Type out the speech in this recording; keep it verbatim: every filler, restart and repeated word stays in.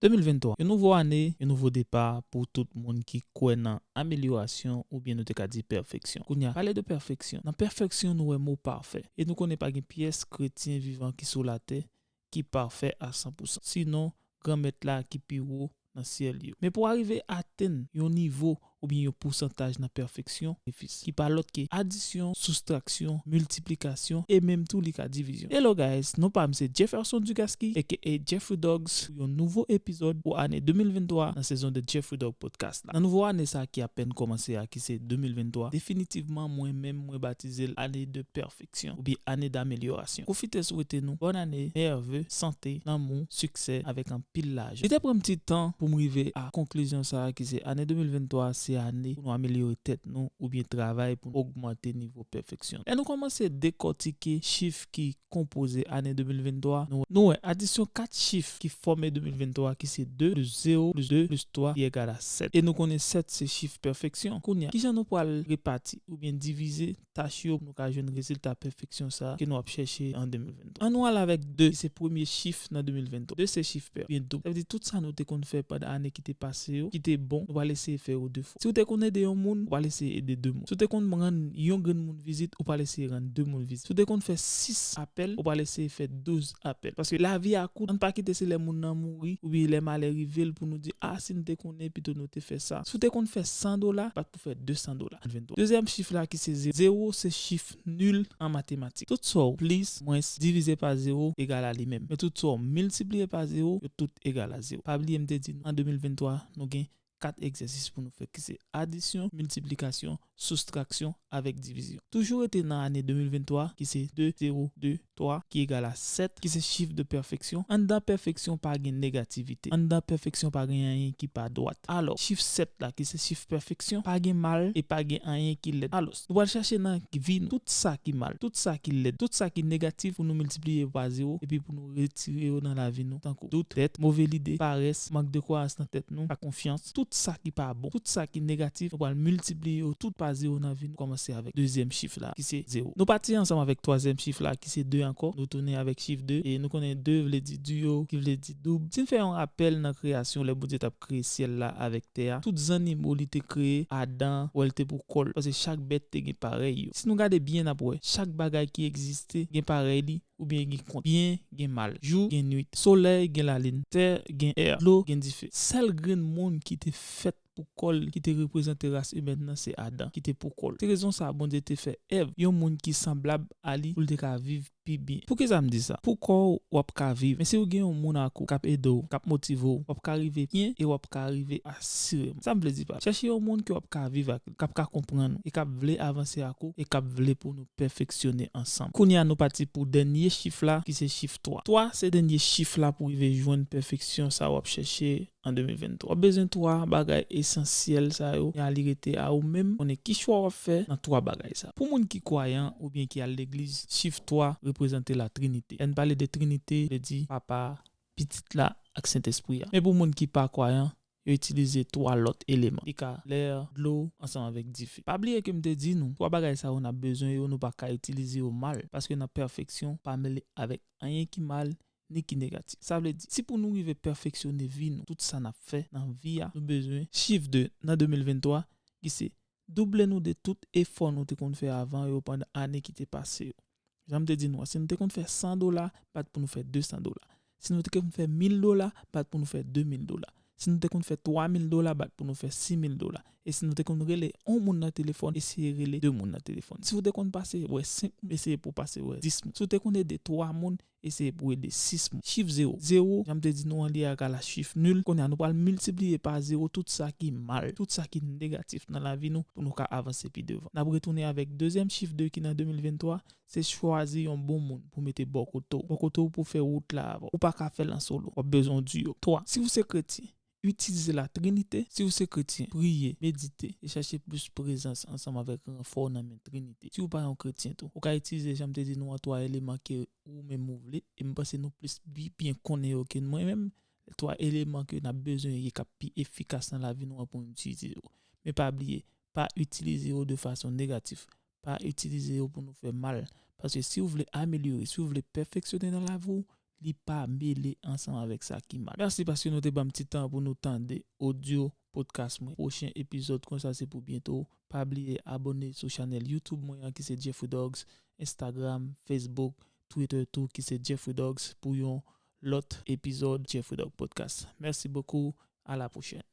De mil venntwa, yon nouvo ane, yon nouvo depa pou tout moun ki kwè nan amelyorasyon oubyen nou te ka di pèfeksyon. Kounye a, pale de pèfeksyon. Nan pèfeksyon, nou wè mo pafè. E nou konnen pa gen pyès kretyen vivan ki sou latè ki pafè a san pou san. Sinon, Granmèt la ki pi wo nan syèl yo. Men pou w arive atenn yon nivo oubyen yon pousantaj nan pèfeksyon, sakrifis, ki pa lòt ke adisyon, soustraksyon, miltiplikasyon, e menm tou li ka divizyon. Hello guys, non pa m se Jefferson Dugasky, aka Jeffrey Dogs, pou yon nouvo epizòd pou ane de mil venntwa nan sezon de Jeffrey Dog Podcast la. Nan nouvo ane sa ki apèn kòmanse a, ki se de mil venntwa, definitivman mwen menm mwen batize l ane de pèfeksyon oubyen ane d'amelyorasyon. Pwofite swete nou bòn ane, mève, sante, lanmou, siksè avèk anpil lajan. Li te pran m ti tan pou m rive a konklizyon sa a ki se ane de mil venntwa se ane pou nou amelyore tèt nou oubyen travay pou nou ogmante nivo pèfeksyon. Lè nou kòmanse dekòtike chif ki konpoze ane de mil venntwa, nou, nou wè adisyon kat chif ki fòme de mil venntwa ki se de plis zewo plis de plis twa ki egal a sèt. E nou konnen sèt se chif pèfeksyon. Kounye a, kijan nou pral repati oubyen divize tach yo pou nou ka jwenn rezilta pèfeksyon sa a ke nou ap chèche an de mil venntwa. An nou al avèk de, ki se premye chif nan de mil venntwa. De se chif pè, oubyen doub. Sa vle di tout sa nou te konn fè pandan ane ki te pase yo, ki te bon, nou pral eseye fè yo de fwa. Si w te konn ede yon moun, ou pral eseye ede de moun. Si w te konn rann yon grenn moun vizit, ou pral eseye rann de moun vizit. Si w te konn fè sis apèl, ou pral eseye fè douz apèl. Paske lavi a kout, ann pa kite se lè moun nan mouri, oubyen lè malè rive l pou nou di, a, si n te konnen, pito nou te fè sa. Si w te konn fè san dola, bat pou fè de san dola. Dezyèm chif la ki se zewo. Zewo se chif nil an matematik. Tout sa w plis, mwens, divize pa zewo egal a li menm. Men tout sa w miltipliye pa zewo, yo tout egal a zewo. Pa bliye m te di nou, an de mil venntwa, nou gen kat egzèsis pou nou fè, ki se adisyon, miltiplikasyon, soustraksyon avèk divizyon. Toujou rete nan ane de mil venntwa, ki se de, zewo, de, twa, ki egal a sèt, ki se chif de pèfeksyon. Anndan pèfeksyon pa gen negativite. Anndan pèfeksyon pa gen anyen ki pa dwat. Alò, chif sèt la, ki se chif pèfeksyon, pa gen mal e pa gen anyen ki lèd. Alò, nou pral chèche nan vi nou tout sa ki mal, tout sa ki lèd, tout sa ki negatif pou nou miltipliye pa zewo epi pou nou retire yo nan lavi nou, tankou dout, dèt, move lide, parès, mank de kwayans nan tèt nou, pa konfyans, tout sa ki pa bon, tout sa ki negatif, nou pral miltipliye yo tout pa zewo nan vi nou. Kòmanse avèk dezyèm chif la, ki se zewo. Nou pati ansanm avèk twazyèm chif la, ki se de ankò. Nou tounen avèk chif de, e nou konnen de vle di diyo, ki vle di doub. Si n fè yon rapèl nan kreyasyon, lè Bondye t ap kreye syèl la avèk tè a, tout zannimo li te kreye, Adan, wè l te pou kò l, paske chak bèt te gen parèy yo. Si nou gade byen, n ap wè, chak bagay ki egziste gen parèy li, oubyen gen kont. Byen gen mal, jou gen nwit, solèy gen lalin, tè gen è, dlo gen dife. Sèl grenn moun ki te fèt pou kò l, ki te reprezante ras imèn nan, se Adan, ki te pou kò l. Se rezon sa a Bondye te fè Èv, yon moun ki sanblab a li, pou l te ka viv pi byen. Poukisa m di sa? Pou kò w, w ap ka viv. Men si w gen yon moun ak ou k ap ede w, k ap motive w, w ap ka rive byen e w ap ka rive asireman. Sa m vle di pa l? Chèche yon moun ke w ap ka viv ak li, k ap ka konprann ou e k ap vle avanse ak ou e k ap vle pou nou pèfeksyone ansanm. Kounye a, nou pati pou dènye chif la, ki se chif twa. Twa se dènye chif la pou rive jwenn pèfeksyon sa w ap chèche an de mil venntwa. W ap bezwen twa bagay esansyèl sa yo. Kounye a, li rete a ou menm, konnen ki chwa w ap fè nan twa bagay sa. Pou moun ki kwayan oubyen ki al legliz, chif twa reprezante Latrinite. Lè n pale de Trinite, vle di Papa, Pitit la ak Sentespri a. Men pou moun ki pa kwayan, yo itilize twa lòt eleman, ki ka lè, dlo, ansanm avèk dife. Pa bliye ke m te di nou, twa bagay sa yo n ap bezwen yo, nou pa ka itilize yo mal, paske nan pèfeksyon pa mele avèk anyen ki mal ni ki negatif. Sa vle di, si pou nou rive pèfeksyone vi nou, tout sa n ap fè nan vi a, nou bezwen chif de nan de mil venntwa, ki se double nou de tout efò nou te konn fè avan yo pandan ane ki te pase yo. Jan m te di nou an, si nou te konn fè san dola, bat pou nou fè de san dola. Si nou te konn fè mil dola, bat pou nou fè de mil dola. Si nou te konn fè twa mil dola, bat pou nou fè sis mil dola. E si nou te konn rele yon moun nan telefòn, eseye rele de moun nan telefòn. Si w te konn pase wè senk moun, eseye pou w pase wè dis moun. Si w te konn ede twa moun, eseye pou w ede sis moun. Chif zewo. Zewo, jan m te di nou an, li egal a chif nil. Kounye a, nou pral miltipliye pa zewo tout sa ki mal, tout sa ki negatif nan lavi nou pou nou ka avanse pi devan. N ap retounen avèk dezyèm chif de ki nan de mil venntwa, se chwazi yon bon moun pou mete bò kote w. Bò kote w pou fè wout la avè w. Ou pa ka fè l an solo. W ap bezwen yon diyo. Twa, si w se kretyen, itilize Latrinite. Si w se kretyen, priye, medite e chèche plis prezans ansanm avèk ranfò nan men Trinite. Si w pa yon kretyen tou, ou ka itilize, jan m te di nou an, twa eleman ke ou menm ou vle. E m panse nou plis bi-, byen konnen yo ke mwen menm. Twa eleman ke n ap bezwen ye k ap pi efikas nan lavi nou an pou n itilize yo. Men pa bliye, pa itilize yo de fason negatif. Pa itilize yo pou nou fè mal. Paske si w vle amelyore, si w vle pèfeksyone nan lavi w, li pa mele ansanm avèk sa ki mal. Mèsi paske nou te ban m ti tan pou nou tande audio podcast mwen. Pwochen epizòd konsa se pou byento. Pa bliye abòne sou chanèl YouTube mwen an ki se Jeffrey Dogs, Instagram, Facebook, Twitter tou ki se Jeffrey Dogs pou yon lòt epizòd Jeffrey Dog Podcast. Mèsi bokou, a la pwochèn.